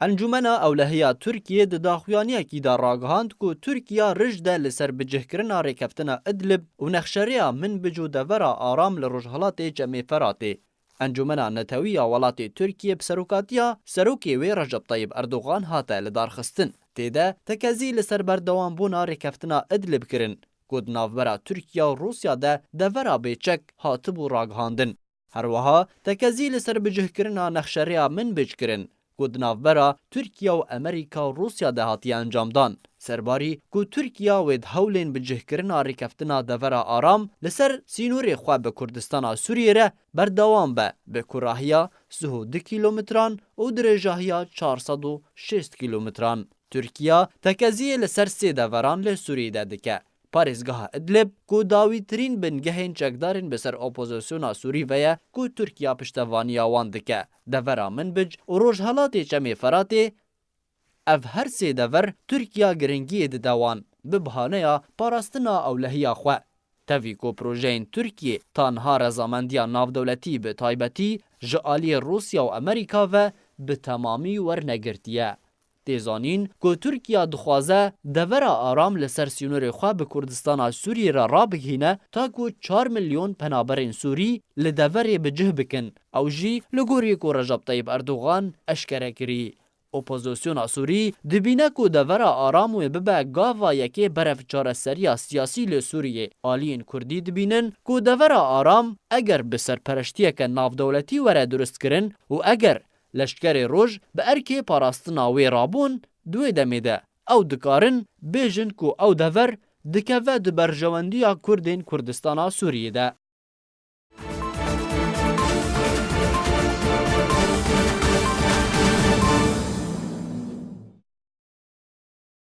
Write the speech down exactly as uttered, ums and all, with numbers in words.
Encûmena Ewlehiya Tirkiyê di daxuyaniyekî de ragihand ku Tirkiya rij de li ser bicihkirina rêkeftina Idlib û nexşerêya Minbic û devera Aram li rojhilatê Çemê Feratê. Encûmena Netewî ya welatê Tirkiyê bi serokatiya serokê wê Recep Tayyip Erdogan hate lidarxistin. Tê de tekezî li ser berdewambûna rêkeftina Idlib kirin, ku di navbera Tirkiya û Rûsya de devera bêçek hatibû ragihandin. Her wiha tekezî li ser bicihkirina nexşerêya Minbic kirin, ku di navbera Tirkiya û Amerîka û Rûsya de hatiye encamdan. Serbarî ku Tirkiya wê di hewlên bicihkirina rêkeftina devera Aram li ser sînorê xwe bi Kurdistana Sûriyê re berdewam be, bi kurahiya sih û du kîlometran û dirêjahiya çar sed û şêst kîlometran. Tirkiya tekeziyê li ser sê deveran li Sûriyê de dike. Parêzgeha Idlib, ku dawîtirîn bingehên çekdarên bi ser opozisyona Sûrî ve ye, ku Tirkiya piştevaniya wan dike. Devera Minbic û rojhelatê Çemê Feratê, ev her sê dever Tirkiya giringiyê dide wan, bi bahaneya parastina ewlehiya xwe. Tevî ku projeyên Tirkiyê ta niha rezamendiya navdewletî bi taybetî ji aliyê Rûsya û Amerîka ve bi temamî wernegirtiye. Tê zanîn ku Tirkiya dixwaze devera Aram li ser sînorê xwe bi Kurdistana Sûriyê re rabigihîne, ta ku çar milyon penaberên Sûrî li deverê bi cih bikin. Ew jî li gorî ku Recep Tayyip Erdogan eşkere kirî. Opozisyona Sûrî dibîne ku devera Aram wê bibe gava yekê berev çareseriya siyasî li Sûriyê. Aliyên Kurdî dibînin ku devera Aram eger bi serpereştiyeke navdewletî were durustkirin û eger leşkerê roj bi erkê parastina wê rabûn, di wê demê de ew dikarin bêjin ku ew dever dikeve di berjewendiya Kurdên Kurdistana Sûriyê de.